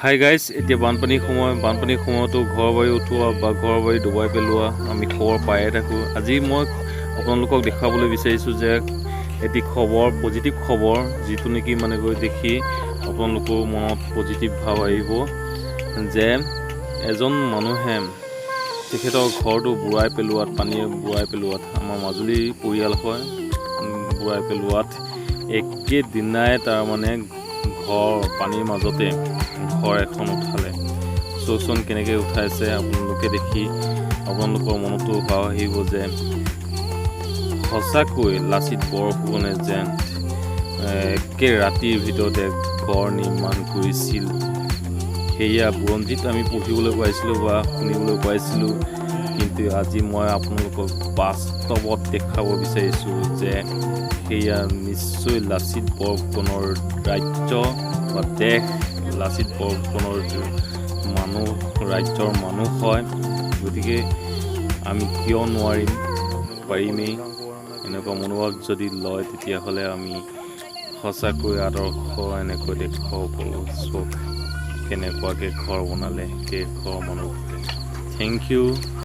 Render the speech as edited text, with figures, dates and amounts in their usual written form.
Hi guys, এতিয়া বানপানীৰ সময়। বানপানীৰ সময়তো ঘৰ বাৰী উঠোৱা বা ঘৰ বাৰী ডুবাই পেলোৱা আমি খবৰ পায়ে থাকোঁ। আজি মই আপোনালোকক দেখুৱাবলৈ বিচাৰিছোঁ যে এটি খবৰ, পজিটিভ খবৰ, যিটো নেকি মানে গৈ দেখি আপোনালোকৰ মনত পজিটিভ ভাৱ আহিব যে এজন মানুহে তেখেতৰ ঘৰটো বুৰাই পেলোৱাত, পানীয়ে বুৰাই পেলোৱাত, আমাৰ মাজুলীৰ পৰিয়াল হয়, বুৰাই পেলোৱাত একেদিনাই তাৰমানে ঘৰ পানীৰ মাজতে ঘৰ এখন উঠালে। চাওকচোন কেনেকৈ উঠাইছে। আপোনালোকে দেখি আপোনালোকৰ মনতো ভাৱ আহিব যে সঁচাকৈ লাচিত বৰফুকনে যেন একে ৰাতিৰ ভিতৰতে ঘৰ নিৰ্মাণ কৰিছিল। সেয়া বুৰঞ্জীত আমি পঢ়িবলৈ পাইছিলোঁ বা শুনিবলৈ পাইছিলোঁ, কিন্তু আজি মই আপোনালোকক বাস্তৱত দেখাব বিচাৰিছোঁ যে সেয়া নিশ্চয় লাচিত বৰফুকনৰ ৰাজ্য বা দেশ, লাচিত বৰফুকনৰ মানুহ, ৰাজ্যৰ মানুহ হয়। গতিকে আমি কিয় নোৱাৰিম? পাৰিমেই। এনেকুৱা মনোভাৱ যদি লয়, তেতিয়াহ'লে আমি সঁচাকৈ আদৰ্শ এনেকৈ দেখুৱাব পাৰোঁ। চাওক কেনেকুৱাকৈ ঘৰ বনালে কেইঘৰ মানুহ। Thank U.